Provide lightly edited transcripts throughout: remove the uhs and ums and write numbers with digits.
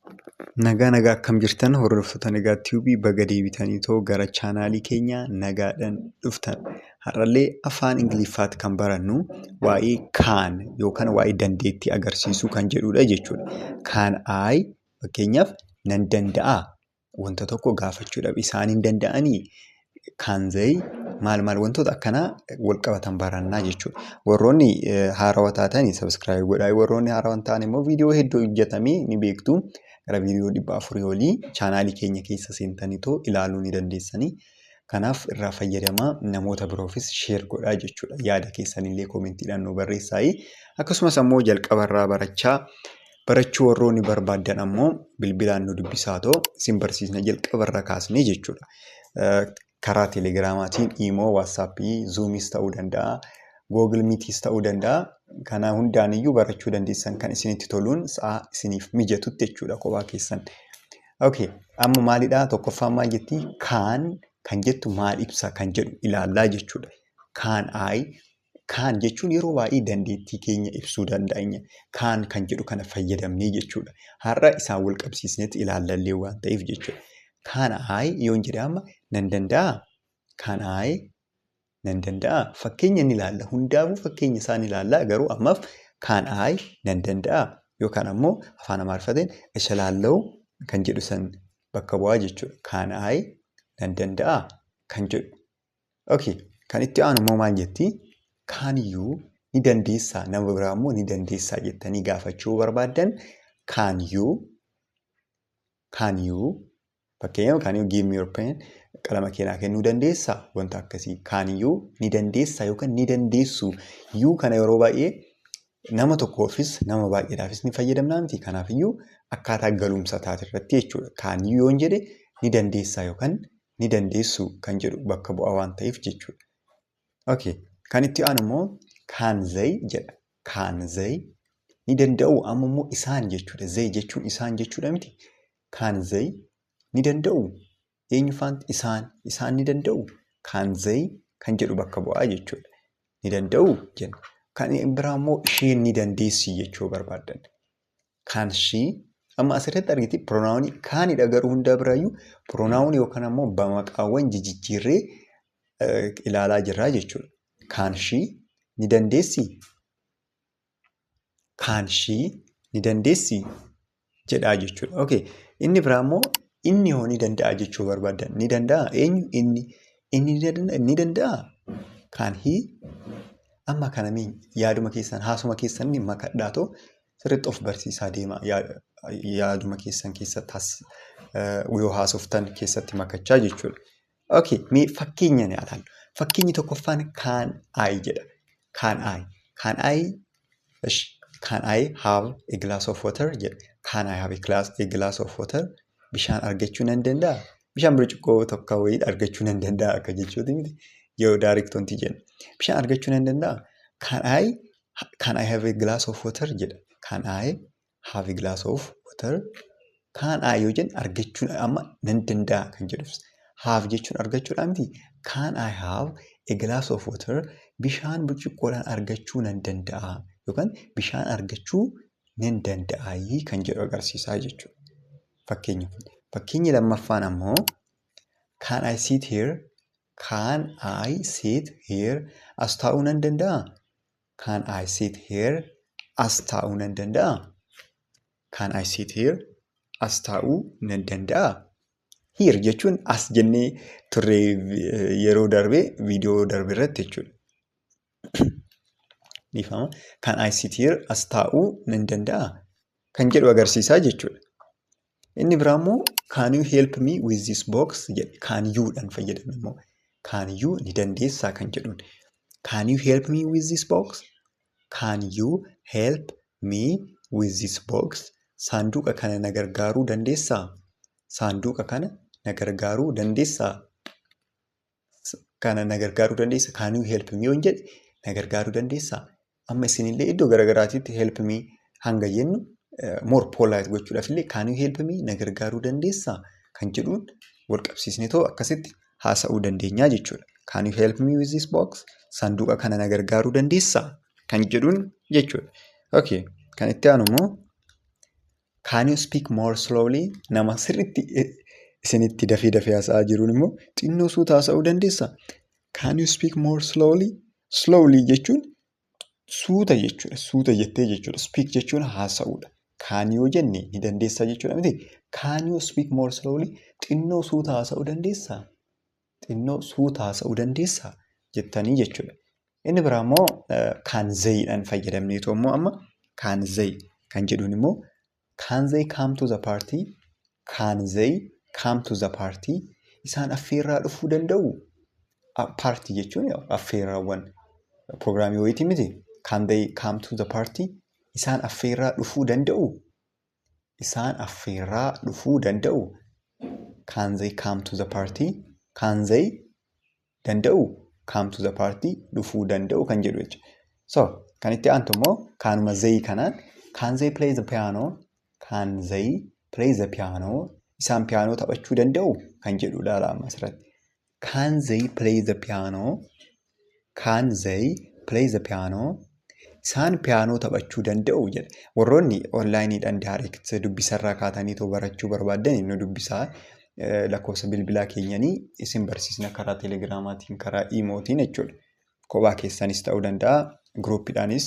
Nagaa nagaa, akkam jirtan hordoftoota Nagaa Tube? Baga deebitaniitoo gara chaanaalii keenyaa nagaadhaan dhuftan. Har'allee afaan Ingiliffaatti kan barannu waa'ee "can" yookaan waa'ee dandeettii agarsiisuu kan jedhudha jechuudha. "Can I", fakkeenyaaf nan danda'aa wanta tokko gaafachuudhaaf, isaan hin danda'anii, "can they", maal maal wantoota akkanaa wal qabatan barannaa jechuudha. Warroonni haarawaa taatan subscribe godhaa. Warroonni haarawaa hin taane immoo viidiyoo hedduu hojjetamee ni beektu. Gara viidiyoo 400 olii chaanaalii keenya keessa seentaniitoo ilaaluu ni dandeessanii. Kanaaf irraa fayyadamaa, namoota biroofis share godhaa jechuudha. Yaada keessanillee commentiidhaan nu barreessaayi. Akkasumas ammoo jalqabarraa barachaa barachuu warroonni barbaaddan ammoo bilbilaan nu dubbisaatoo isin barsiisna jalqabarraa kaasnee jechuudha. Karaa Telegramaatiin, Imo, WhatsAppii, Zoomis ta'uu danda'a, Google Meetis ta'uu danda'a. Kana hundaaniyyuu barachuu dandeessan, kan isinitti toluun, sa'a isiniif mijatutti jechuudha, kophaa keessan. Okay, amma maalidhaa? Tokkoffaan maal jettii? "Can" kan jettu maal ibsa kan jedhu ilaallaa jechuudha. "Can I", "can" jechuun yeroo baay'ee dandeettii keenya ibsuu dandeenya. "Can" kan jedhu kana fayyadamnee jechuudha. Har'a isaan wal qabsiisnetti ilaallallee waan ta'eef jechuudha. "Can I" yoon jedhe amma nan danda'aa? "Can I", nan danda'aa? Fakkeenya ni ilaalla. Hundaafuu fakkeenya isaan ilaallaa, garuu ammaaf "can I", nan danda'aa? Yookaan ammoo afaan Amaariffaatiin "እችላለሁ" kan jedhu san bakka bu'aa jechuudha. "Can I", nan danda'aa kan jedhu. Okay, kan itti aanu immoo maal jettii? "Can you", ni dandeessaa, nama biraa immoo ni dandeessaa jettanii gaafachuu barbaaddan, "can you", "can you", fakkeenyaaf, "Can you give me your pen?" Qalama kee naa kennuu dandeessaa? Wanta akkasii. "Can you", ni dandeessaa yookaan ni dandeessu. "You" kana yeroo baay'ee nama tokkoofis nama baay'eedhaafis ni fayyadamnaa miti. Kanaafiyyuu akkaataa galumsa taate irratti jechuudha. "Can you" yoon jedhe ni dandeessaa yookaan ni dandeessu kan jedhu bakka bu'aa waan ta'eef jechuudha. Okay. Kan itti aanu immoo "can they" jedha. "Can they", ni danda'u, amma immoo isaan jechuudha. "They" jechuun isaan jechuudha miti. "Can they", ni danda'u. Eenyu faanti? Isaan. Isaan ni danda'u. "Can they" kan jedhu bakka bu'aa jechuudha. Ni danda'u jenna. Kan biraa immoo isheen ni dandeessi jechuu barbaaddan. "Can she", amma asirratti argiti pronounii canidha, garuu hunda biraayyuu pronounii yookaan ammoo bamaqaawwan jijjiirree ilaalaa jirraa jechuudha. "Can she", ni dandeessi? "Can she", ni dandeessi jedhaa jechuudha. Okay. Inni biraa immoo inni hoo ni danda'a jechuu barbaaddan. Ni danda'a, eenyu? Inni. Inni ni danda'a? "Can he", amma kana yaaduma keessan, haasuma keessan ni makadhaatoo sirriitti of barsiisaa deema. Yaaduma keessan keessatti yoo haasoftan keessatti makachaa jechuudha. Okay, mee fakkeenya ni ilaallu. Fakkeenyi tokkoffaan "can I" jedha. "Can I". "Can I", "Can I have a glass of water?" jedha. "Can I have a glass of water?" Bishaan argachuu nan danda'a? Bishaan burcuqqoo tokko wayii argachuu nan danda'a akka jechuuti miti. Yoo direct wanti jennu. Bishaan argachuu nan danda'a? "Can I have a glass of water?" jedha. "Can I have a glass of water?" "Can I" yoo jennu argachuu amma nan danda'a kan jedhu. "Have" jechuun argachuudha miti. "Can I have a glass of water?" Bishaan burcuqqoodhaan argachuu nan danda'a yookaan bishaan argachuu nan danda'aa kan jedhu agarsiisaa jechuudha. Fakkeenya kun. Fakkeenyi lammaffaan ammoo "Can I sit here?" "Can I sit here?" As taa'uu nan danda'aa? "Can I sit here?" As taa'uu nan danda'aa? "Can I sit here?" As taa'uu nan danda'aa? "Here" jechuun as jennee turre yeroo darbe, viidiyoo darbe irratti jechuudha. Dhiifama. "Can I sit here?" As taa'uu nan danda'aa? Kan jedhu agarsiisaa jechuudha. Inni biraa immoo "Can you help me with this box?" jedhe. "Can you" dhaan fayyadame immoo. "Can you", ni dandeessaa kan jedhuun. "Can you help me with this box?" "Can you help me with this box?" Saanduqa kana na gargaaruu dandeessaa? Saanduqa kana na gargaaruu dandeessaa? Kana na gargaaruu dandeessaa? "Can you help me" yoon jedhe na gargaaruu dandeessaa? Amma isinillee iddoo garaagaraatitti "help me" hanga jennu more polite gochuudhaaf illee "Can you help me", na gargaaruu dandeessaa kan jedhuun wal qabsiisnee akkasitti haasa'uu dandeenya jechuudha. "Can you help me with this box?" Saanduqa kana na gargaaruu dandeessaa kan jedhuun jechuudha. Okay. Kan itti aanu immoo Can you speak more slowly? Nama sirriitti isinitti dafee dafee haasa'aa jiruun immoo xinnoo suuta haasa'uu dandeessaa? Can you speak more slowly? Slowly jechuun suuta jechuudha. Suuta jettee jechuudha. Speak jechuun haasa'uudha. Can yoo jenne ni dandeessaa jechuudha miti. Can you speak more slowly? Xinnoo suuta haasa'uu dandeessaa? Xinnoo suuta haasa'uu dandeessaa? Jettanii jechuudha. Inni biraa immoo can they dhaan fayyadamneetu immoo amma can they kan jedhuun immoo, can they come to the party? Can they come to the party? Isaan affeerraa dhufuu danda'u? Paartii jechuun affeerraawwan piroogiraamii wayiitii miti. Can they come to the party? Isaan affeerraa dhufuu danda'u? Isaan affeerraa dhufuu danda'u? Can they come to the party? Can they danda'u? Come to the party, dhufuu danda'u kan jedhu jechuudha. So kan itti aantu immoo kanuma they kanaan, can they play the piano? Can they play the piano? Isaan piyaanoo taphachuu danda'u kan jedhudha amma asirratti. Can they play the piano? Can they play the piano? Isaan piyaanoo taphachuu danda'u jedha. Warroonni onlaayiniidhaan direct dubbisarraa kaatanii too barachuu barbaaddan nu dubbisaa. Lakkoofsa bilbilaa keenyanii isin barsiisna karaa teelegiraamaatiin, karaa iimootiin jechuudha. Kophaa keessanis ta'uu danda'a. Giruuppiidhaanis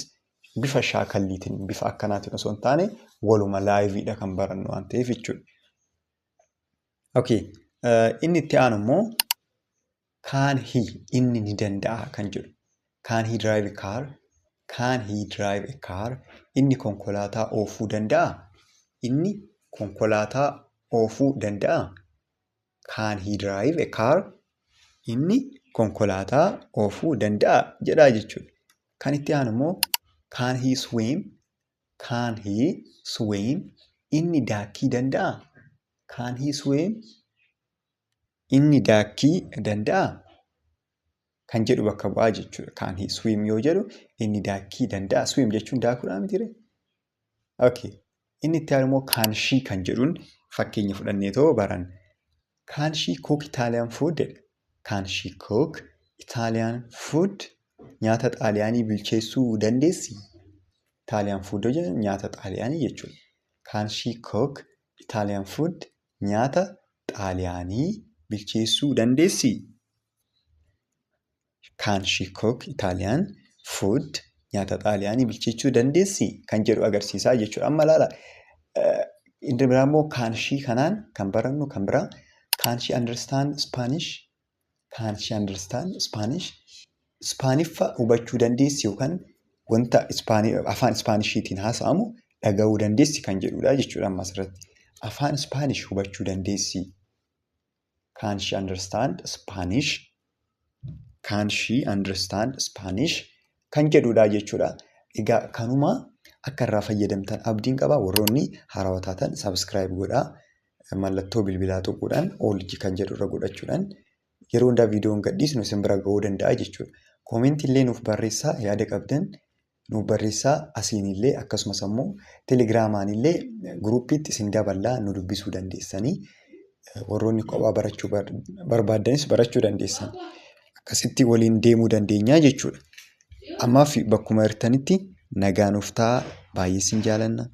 bifa shaakalliitiin, bifa akkanaatiin osoo hin taane waluma live iidha kan barannu waan ta'eef jechuudha. Okay. Inni itti aanu immoo can he, inni ni danda'a kan jedhu. Can he drive a car? Can he drive a car? Inni konkolaataa oofuu danda'aa? Inni konkolaataa oofuu danda'aa? Can he drive a car? Inni konkolaataa oofuu danda'aa jedhaa jechuudha. Kan itti aanu immoo, can he swim? Can he swim? Inni daakii danda'aa? Can he swim? Inni daakii danda'aa? Kan jedhu bakka bu'aa jechuudha. Can he swim yoo jedhu inni daakii danda'aa? Swim jechuun daakuudhaa mitiiree? Okay. Inni itti aanu immoo can she kan jedhuun fakkeenya fudhanneetoo baranna. Can she cook Italian food? Jedha. Can she cook Italian food? Nyaata Xaaliyaanii bilcheessuu dandeessii? Italian food yoo jennu nyaata Xaaliyaanii jechuudha. Can she cook Italian food? Nyaata Xaaliyaanii bilcheessuu dandeessii? Can she cook Italian food? Nyaata Xaaliyaanii bilcheessuu dandeessii? Kan jedhu agarsiisaa jechuudha. Amma ilaala. Inni biraa immoo can she kanaan kan barannu kan biraa, can she understand Spanish? Can she understand Spanish? Ispaaniffa hubachuu dandeessi yookaan wanta afaan Ispaanishiitiin haasa'amu dhaga'uu dandeessi kan jedhudha jechuudha amma asirratti. Afaan Ispaanish hubachuu dandeessi. Can she understand Spanish? Can she understand Spanish? Kan jedhudha jechuudha. Egaa kanuma akka irraa fayyadamtan abdiin qaba. Warroonni haarawaa taatan subscribe godhaa. Mallattoo bilbilaa tuquudhaan all kan jedhu irra godhachuudhaan yeroo hundaa viidiyoon gadhiisnu isin bira ga'uu danda'a jechuudha. Koomentii illee nuuf barreessaa, yaada qabdan nuuf barreessaa. Asiin illee akkasumas immoo teelegiraamaan illee guruupiitti isin daballaa nu dubbisuu dandeessanii, warroonni kophaa barachuu barbaaddanis barachuu dandeessan. Akkasitti waliin deemuu dandeenya jechuudha. Ammaaf bakkuma jirtanitti nagaa nuuf ta'a. Baay'ee isin jaalanna.